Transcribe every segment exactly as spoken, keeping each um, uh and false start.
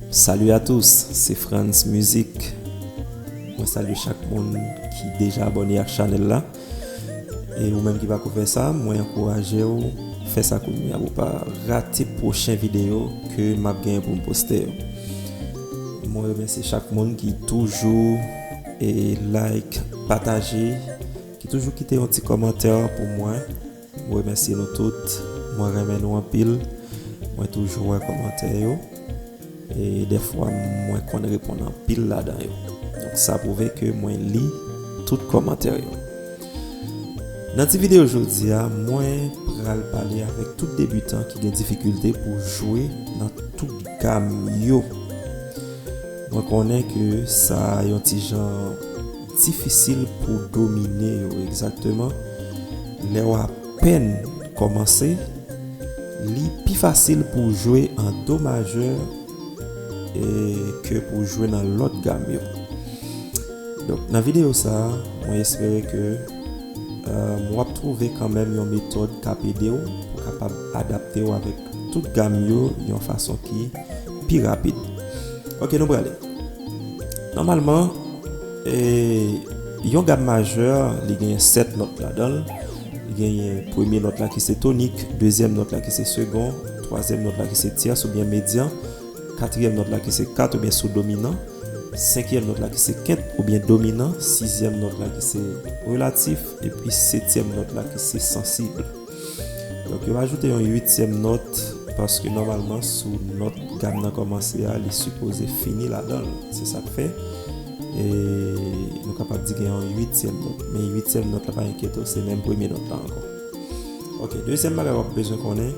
Salut à tous, se Frantz Music. Mwen salye chak moun ki deja abòne ak chanèl la. E ou menm ki pako fè sa, mwen ankouraje w fè sa kounye a pou w pa rate pwochen videyo ke m ap genyen pou m poste yo. Mwen remèsye chak moun ki toujou e like, pataje, ki toujou kite yon ti kòmantè pou mwen. Mwen remèsye nou tout. Mwen renmen nou anpil. Mwen toujou wè kòmantè yo. E dèfwa, mwen konn reponn anpil ladan yo. Donk, sa pwouve ke mwen li tout kòmantè yo. Nan ti videyo jodi a, mwen pral pale avèk tout debitan ki gen difikilte pou jwe nan tout gam yo. Mwen konnen ke sa yon ti jan difisil pou domine yo egzakteman. Lè w apèn kòmanse, li pi fasil pou w jwe an do majè e ke pou w jwe nan lòt gam yo. Donk, nan videyo sa a, mwen espere ke, euh, w ap twouve kanmenm yon metòd k ap ede w pou w kapab adapte w avèk tout gam yo yon fason ki pi rapid. Ok, nou prale. Nòmalman, e, yon gam majè, li genyen sèt nòt ladan l. Li genyen premye nòt la ki se tonik, dezyèm nòt la ki se segon, twazyèm nòt la ki se tyès oubyen medyan, katriyèm nòt la ki se kat oubyen sou dominan, senkyèm nòt la ki se kent oubyen dominan, sizyèm nòt la ki se relatif, epi setyèm nòt la ki se sansib. Donk, yo ajoute yon uityèm nòt, paske nòmalman, sou nòt gam nan kòmanse a, li sipoze fini ladan l. Se sa k fè, e, nou kapab di gen yon uityèm nòt. Men uityèm nòt la, pa enkyete w, se menm premye nòt la ankò. Ok, dezyèm bagay w ap bezwen konnen,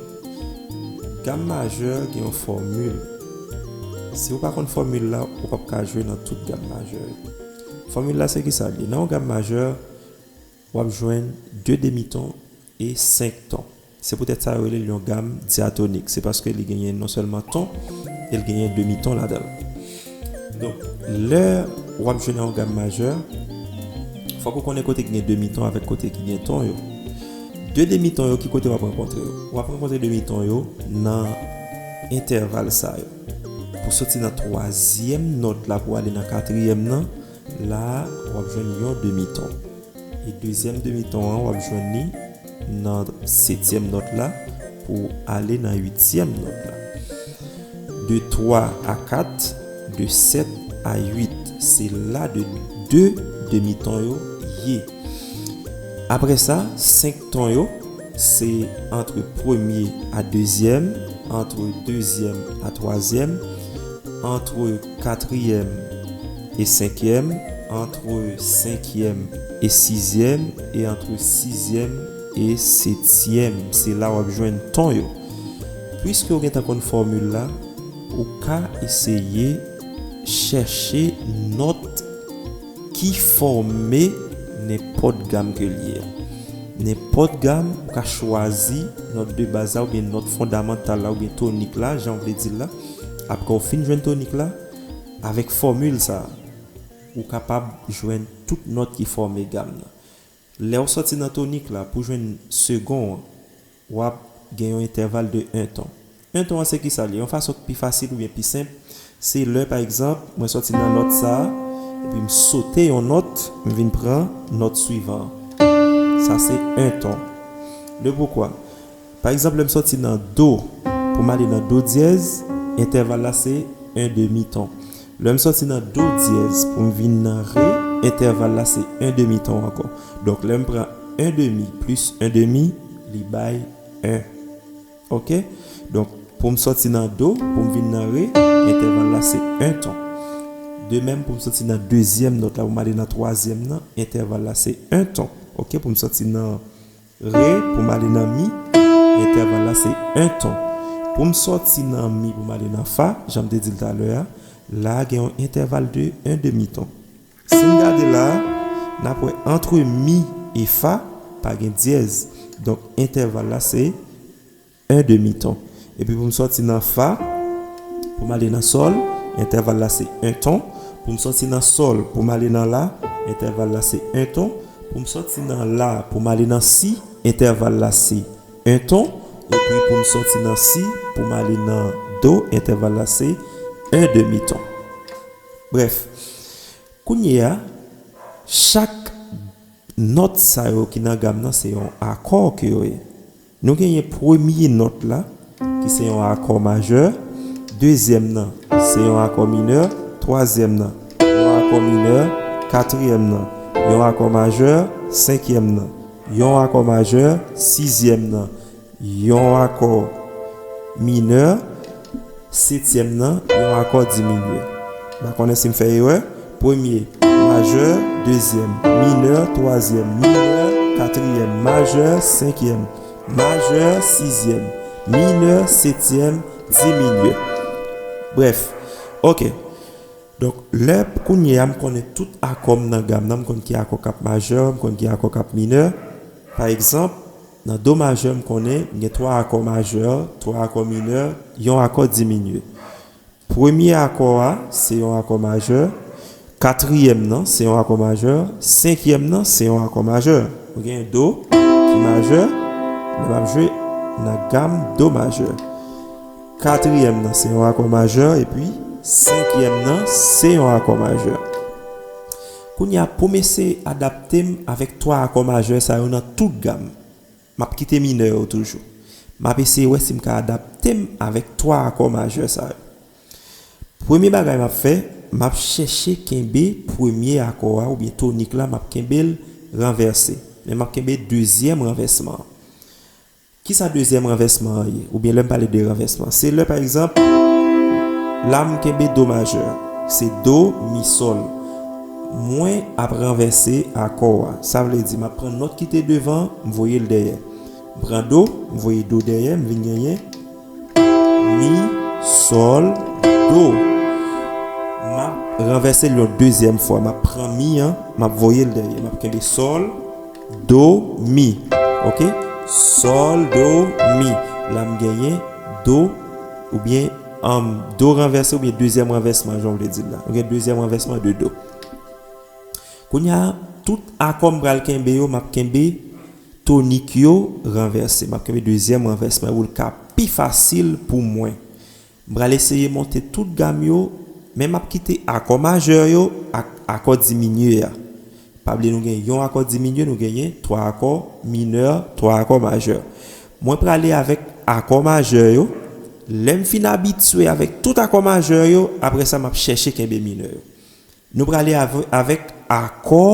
gam majè gen yon fòmil. Si w pa konn fòmil la, ou p ap ka jwe nan tout gam majè yo. Fòmil la, se ki sa l ye? Nan yon gam majè, w ap jwenn de demiton e senk ton. Se poutèt sa yo rele l yon gam dyatonik. Se paske li genyen non sèlman ton, e l genyen demiton ladan l. Donk, lè w ap jwe nan yon gam majè, fòk ou konnen kote ki gen demiton avèk kote ki gen ton yo. De demiton yo, ki kote w ap rankontre yo? W ap rankontre demiton yo nan entèval sa yo. Pou soti nan twazyèm nòt la pou ale nan katriyèm nan, la a, w ap jwenn yon demiton. E dezyèm demiton an, w ap jwenn li nan setyèm nòt la pou ale nan uityèm nòt la. De twa a kat, de sèt a uit, se la de de demiton yo ye. Apre sa, senk ton yo, se antre premye a dezyèm, antre dezyèm a twazyèm, antre katriyèm e senkyèm, antre senkyèm e sizyèm, e antre sizyèm e setyèm. Se la w ap jwenn ton yo. Piske w gentan konn fòmil la, ou ka eseye chèche nòt ki fòme nenpòt gam ke l ye a. Nenpòt gam, ou ka chwazi nòt de baz la oubyen nòt fondamantal la oubyen tonik la, jan w vle di l la. Apre w fin jwenn tonik la, avèk fòmil sa a, ou kapab jwenn tout nòt ki fòme gam nan. Lè w sòti nan tonik la pou jwenn segon an, w ap gen yon entèval de en ton. En ton an se ki sa l ye? Yon fason ki pi fasil oubyen pi senp, se lè, pa egzanp, mwen sòti nan nòt sa a, epi m sote yon nòt, m vin pran nòt swivan an. Sa se en ton. Le poukwa? Pa egzanp, lè m sòti nan do pou m ale nan do dyèz, entèval la se en demi ton. Lè m sòti nan do dyèz pou m vin nan re, entèval la se en demi ton ankò. Donk, lè m pran en demi plis en demi, li bay en. Ok? Donk, pou m sòti nan do, pou m vin nan re, entèval la se en ton. De menm, pou m sòti nan dezyèm nòt la, pou m ale nan twazyèm nan, entèval la se en ton. Ok? Pou m sòti nan re, pou m ale nan mi, entèval la se en ton. Pou m sòti nan mi, pou m ale nan fa, jan m te di l talè a, la a gen yon entèval de en demi ton. Si n gade la a, n ap wè antre mi e fa, pa gen dyèz. Donk, entèval la se en demi ton. Epi pou m sòti nan fa, pou m ale nan sòl, entèval la se en ton. Pou m sòti nan sòl, pou m ale nan la, entèval la se en ton. Pou m sòti nan la, pou m ale nan si, entèval la se en ton. Epi pou m sòti nan si, pou m ale nan do, entèval la se un demi-ton. Brèf, kounye a, chak nòt sa yo ki nan gam nan, se yon akò ke yo ye. Nou genyen premye nòt la, ki se yon akò majè, dezyèm nan, se yon akò minè, twazyèm nan, yon akò minè, katriyèm nan, yon akò majè, senkyèm nan, yon akò majè, sizyèm nan, yon akò minè, setyèm nan, yon akò diminye. M pa konnen si m fè erè. Premye, majè, dezyèm, minè, twazyèm, minè, katriyèm, majè, senkyèm, majè, sizyèm, minè, setyèm, diminye. Brèf, ok. Donk, lè kounye a m konnen tout akò m nan gam nan, m konn ki akò k ap majè, m konn ki akò k ap minè. Pa egzanp, nan do majè, m konnen m gen twa akò majè, twa akò minè, yon akò diminye. Premye akò a, se yon akò majè. Katriyèm nan, se yon akò majè. Senkyèm nan, se yon akò majè. Ou gen do ki majè, lè m ap jwe nan gam do majè. Katriyèm nan, se yon akò majè. Epi, senkyèm nan, se yon akò majè. Kounye a, pou m eseye adapte m avèk twa akò majè sa yo nan tout gam. M ap kite minè yo toujou. M ap eseye wè si m ka adapte m avèk twa akò majè sa yo. Premye bagay m ap fè, m ap chèche kenbe premye akò a oubyen tonik la, m ap kenbe l ranvèse. Men m ap kenbe dezyèm ranvèsman an. Kisa dezyèm ranvèsman an ye? Oubyen lè m pale de ranvèsman, se lè, pa egzanp, la m kenbe do majè, se do, mi, sòl. Mwen ap ranvèse akò a. Sa vle di, m ap pran nòt ki te devan, m voye l dèyè. M pran do, m voye do dèyè, m vin genyen mi, sòl, do. M ap ranvèse l yon dezyèm fwa. M ap pran mi an, m ap voye l dèyè. M ap kenbe sòl, do, mi. Ok? Sòl, do, mi. La m genyen do, oubyen, um, do ranvèse, oubyen dezyèm ranvèsman, jan w vle di l la. Ou gen dezyèm ranvèsman de do. Kounye a, tout akò m pral kenbe yo, m ap kenbe tonik yo ranvèse. M ap kenbe dezyèm ranvèsman pou l ka pi fasil pou mwen. M pral eseye monte tout gam yo, men m ap kite akò majè yo ak akò diminye a. Pa bliye nou gen yon akò diminye, nou genyen twa akò minè, twa akò majè. Mwen prale avèk akò majè yo. Lè m fin abitye avèk tout akò majè yo, apre sa m ap chèche kenbe minè yo. Nou prale avè-, avèk akò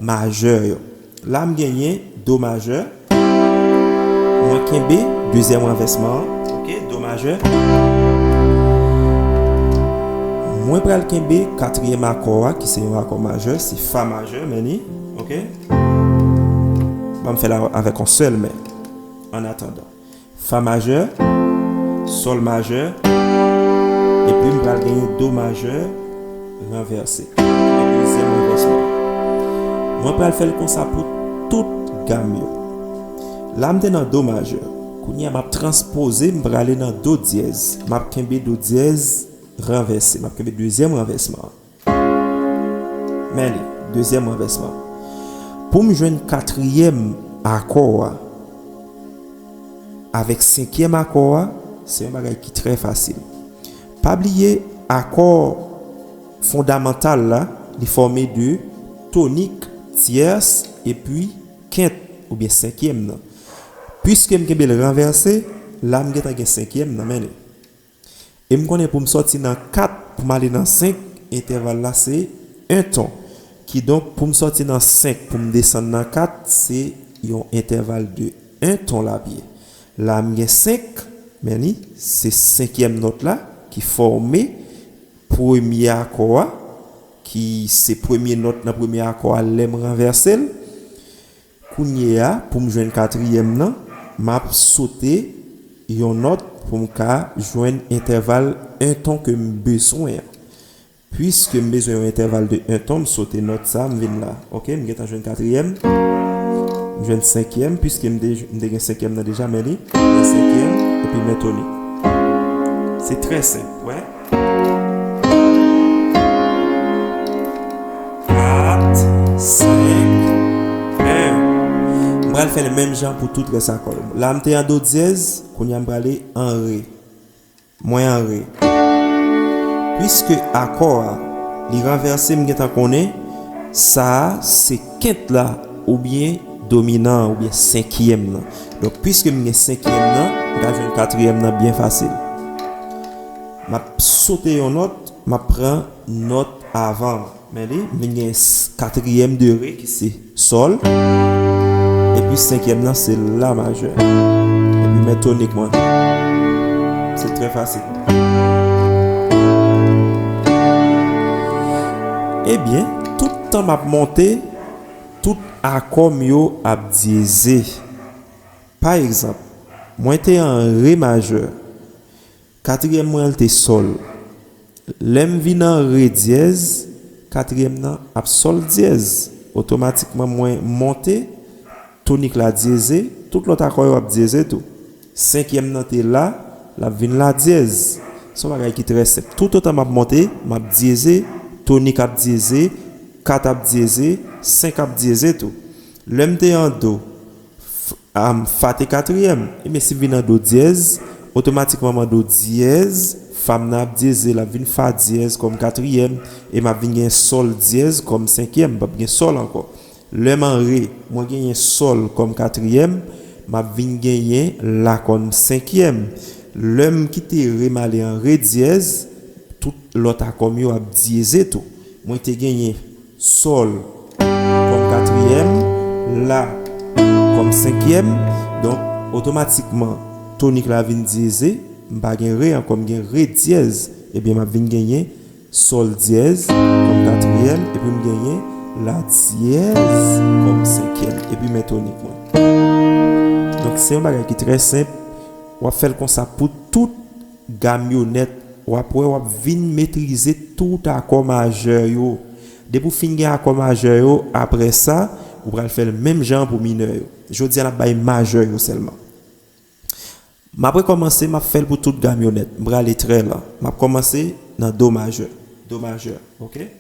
majè yo. La m genyen do majè. Mwen kenbe dezyèm ranvèsman an. Ok, do majè. Mwen pral kenbe katriyèm akò a, ki se yon akò majè, se fa majè, men li. Ok? Ban m fè l avèk yon sèl men. Annatandan. Fa majè, sòl majè, epi m pral genyen do majè ranvèse. Dezyèm ranvèsman. Mwen pral fè l konsa pou tout gam yo. La m te nan do majè. Kounye a m ap transpoze, m prale nan do dyèz. M ap kenbe do dyèz ranvèse. M ap kenbe dezyèm ranvèsman an. Men li, dezyèm ranvèsman. Pou m jwenn katriyèm akò a avèk senkyèm akò a, se yon bagay ki trè fasil. Pa bliye, akò fondamantal la, li fòme de tonik, tyès, epi kent, oubyen senkyèm nan. Piske m kenbe l ranvèse, la m gentan gen senkyèm nan, men li. E m konnen pou m sòti nan kat pou m ale nan senk, entèval la se en ton. Kidonk, pou m sòti nan senk pou m desann nan kat, se yon entèval de en ton l ap ye. La, m gen senk, men ni, se senkyèm nòt la ki fòme premye akò a, ki se premye nòt nan premye akò a lè m ranvèse l. Kounye a, pou m jwenn katriyèm nan, m ap sote yon nòt pou m ka jwenn entèval en ton ke m bezwen an. Piske m bezwen yon entèval de en ton, m sote nòt sa, m vin la. Ok, m gentan jwenn katriyèm. M jwenn senkyèm, piske m te, m te gen senkyèm nan deja, men li, men senkyèm, epi men tonik. Se trè senp, wè. Kat, senk, en. M pral fè l menm jan pou tout rès akò yo. La, m te an do dyèz, kounye a m prale an re. Mwen an re. Piske akò a, li ranvèse, m gentan konnen, sa a se kent la, oubyen dominan an, oubyen senkyèm nan. Donk, piske m gen senkyèm nan, m ka jwenn katriyèm nan byen fasil. M ap sote yon nòt, m ap pran nòt avan an. Men li, m vin gen s-, katriyèm de re ki se sòl. Epi senkyèm nan se la majè. Epi men tonik mwen. Se trè fasil. Ebyen, tout tan m ap monte, tout akò m yo ap dyeze. Pa egzanp, mwen te an re majè. Katriyèm mwen an te sòl. Lè m vin an re dyèz, katriyèm nan ap sòl dyèz. Otomatikman mwen monte, tonik la dyeze, tout lòt akò yo ap dyeze tou. Senkyèm nan te la, l ap vin la dyèz. Se yon bagay ki trè senp. Toutotan m ap monte, m ap dyeze, tonik ap dyeze, kat ap dyeze, senk ap dyeze tou. Lè m te an do, f-, am, fa te katriyèm. Ebyen, si m vin an do dyèz, otomatikman m an do dyèz, fa m nan ap dyeze, l ap vin fa dyèz kòm katriyèm, e m ap vin gen sòl dyèz kòm senkyèm, m p ap gen sòl ankò. Lè m an re, mwen genyen sòl kòm katriyèm, m ap vin genyen la kòm senkyèm. Lè m kite re m ale an re dyèz, tout lòt akò m yo ap dyeze tou. Mwen te genyen sòl kòm katriyèm, la kòm senkyèm. Donk, otomatikman, tonik la vin dyeze. M pa gen re ankò, m gen re dyèz. Ebyen, m ap vin genyen sòl dyèz kòm katriyèm, epi m genyen la dyèz kòm senkyèm, epi men tonik mwen. Donk, se yon bagay ki trè senp. W ap fè l konsa pou tout gam yo nèt. W ap wè, w ap vin metrize tout akò majè yo. Depi w fin gen akò majè yo, apre sa, ou pral fè l menm jan pou minè yo. Jodi a, n ap bay majè yo sèlman. M ap rekòmanse, m ap fè l pou tout gam yo nèt. M prale trè lan. M ap kòmanse nan do majè. Do majè, oke?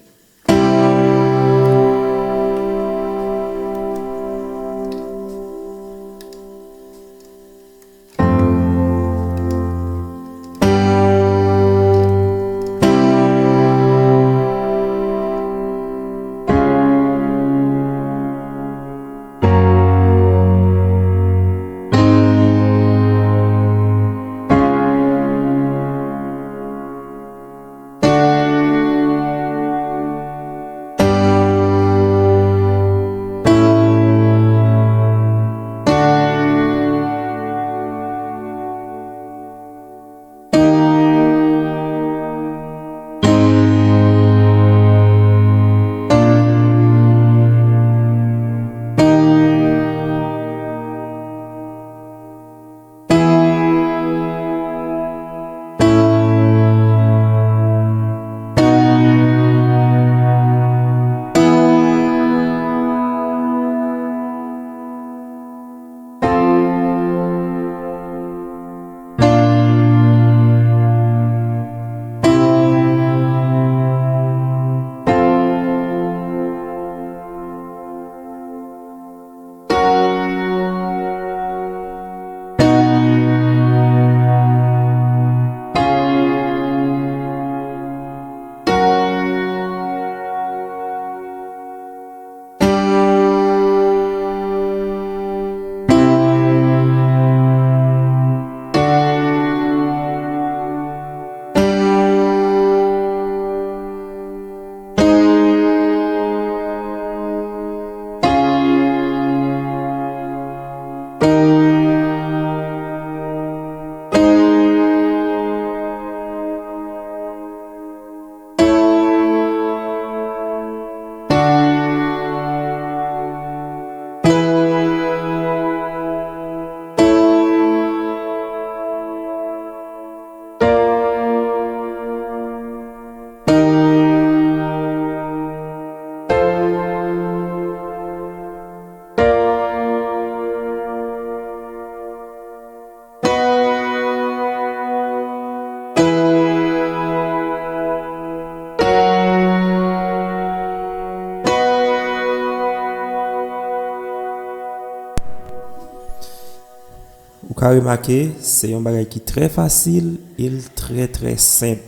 Ou ka remake, se yon bagay ki trè fasil e l trè, trè senp.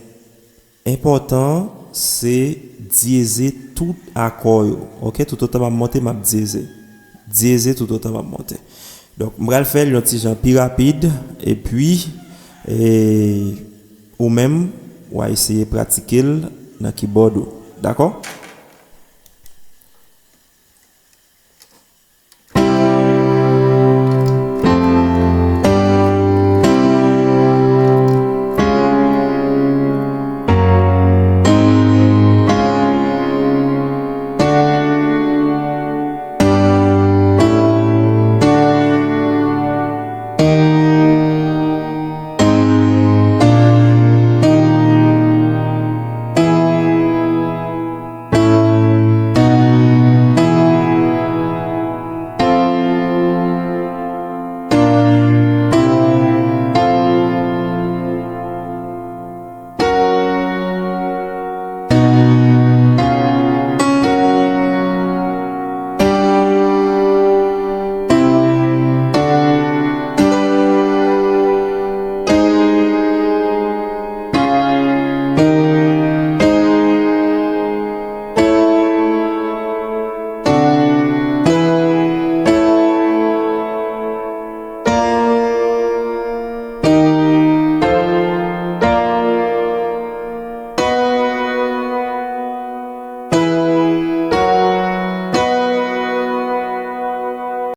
Enpòtan, se dyeze tout akò yo. Ok, toutotan m ap monte, m ap dyeze. Dyeze toutotan m ap monte. Donk, m pral fè l yon ti jan pi rapid, epi e, ou menm, w a eseye pratike l nan kibòd ou. Dakò?